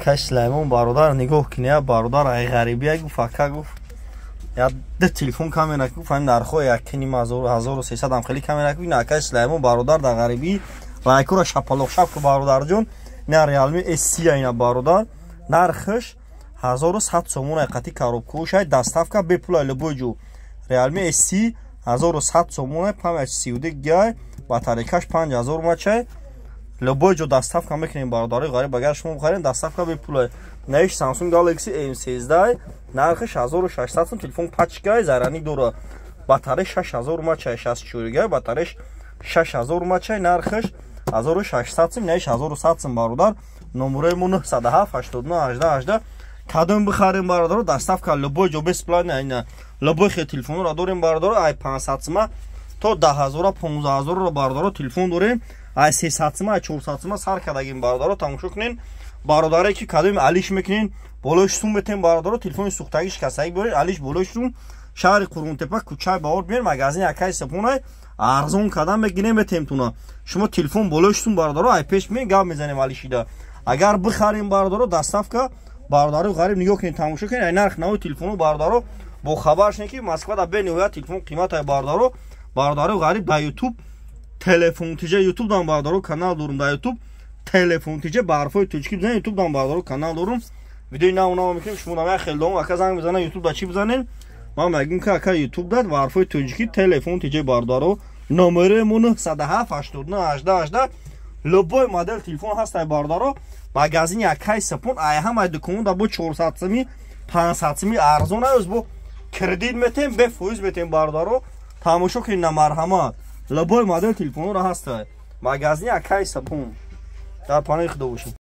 Кай Сулаймон, бародар, нигоҳ кини, бародар, ай ғарибия гуфт, ака, гуфт, я ду телефон камера, гуфт, ҳамин нархҳои якним ҳазор, 1300 ам хеле камера. Ин акай Сулаймон, бародар, дар ғарибӣ лайкура шапалоқ шап ку, бародарҷон. Ина Realme S30 ина, бародар, нархаш 1100 сомон, ай қати коробкаошай, доставка бепул, любой ҷо. Realme S30 1100 сомон, память 32 гигай, батарейкаш 5000 мАчай, любой ҷо доставка мекунем, бародарои ғариб. Агар шумо бихарем, доставка бепул. Наиш Samsung Galaxy M13, нархаш 1600 сом, телефон пачкай, зарядник дора, батарея 6000 мАчай, 64 гигай, батареяш 6000 мАчай, нархаш 1600 сом, наиш 1100 сом, бародар. Номерои мо 907 89 18 18. Кадом бихарем, бародаро, доставка любой ҷо бесплатно. Ина любой хел телефонро дорем, бародаро, ай 500 сима то 10 000, 15 000-ро, бародаро, телефон дорем, ай 300 сима, ай 400 сима сар кардагим, бародаро. Тамошо кунен, бародаре, ки кадоми алиш мекунен, болои сум метем, бародаро. Телефони сӯхтагӣ, шикастагӣ биёрен, алиш болои сум. Шаҳри Қурғонтепа, кӯчаи Баҳор биёрен, магазини акаи Сапонай, арзон кардам мегирем, метемтуна шумо телефон болои сум, бародаро. Ай пеш меен, гап мезанем алишида. Агар бихарем, бародаро, доставка. Бародаро ғариб, нигоҳ кунед, тамошо кунед, ай нарх нави телефону, бародаро, бо хабар шунед, ки Москвада бениҳоят телефон қиматай, бародаро. Бародаро ғариб, дар Ютуб Телефон Тиҷа, Ютуб дам, бародаро, канал дорум дар Ютуб, Телефон Тиҷа, ба ҳарфҳои тоҷикӣ бизанед, Ютуб дам, бародаро, канал дорум. Видеои нав нав мекунем. Шумо дам як хел дом, ака, занг мезана, Ютуб да чӣ бизанем? Ман мегӯм, ки ака, Ютуб дад ба ҳарфҳои тоҷикӣ Телефон Тиҷа, бародаро. Номерои мо 907 89 18 18. Любой модел телефон ҳастай, бародаро, магазини акай Сапон ай ҳамаи дуконда бо 400 сими, 500 сими арзон аюз, бо кредит метем, бефоиз метем, бародаро. Тамошо кунед, на марҳамат, любой модел телефонро ҳастай, магазини акай Сапон. Дар паноҳи Худо бошед.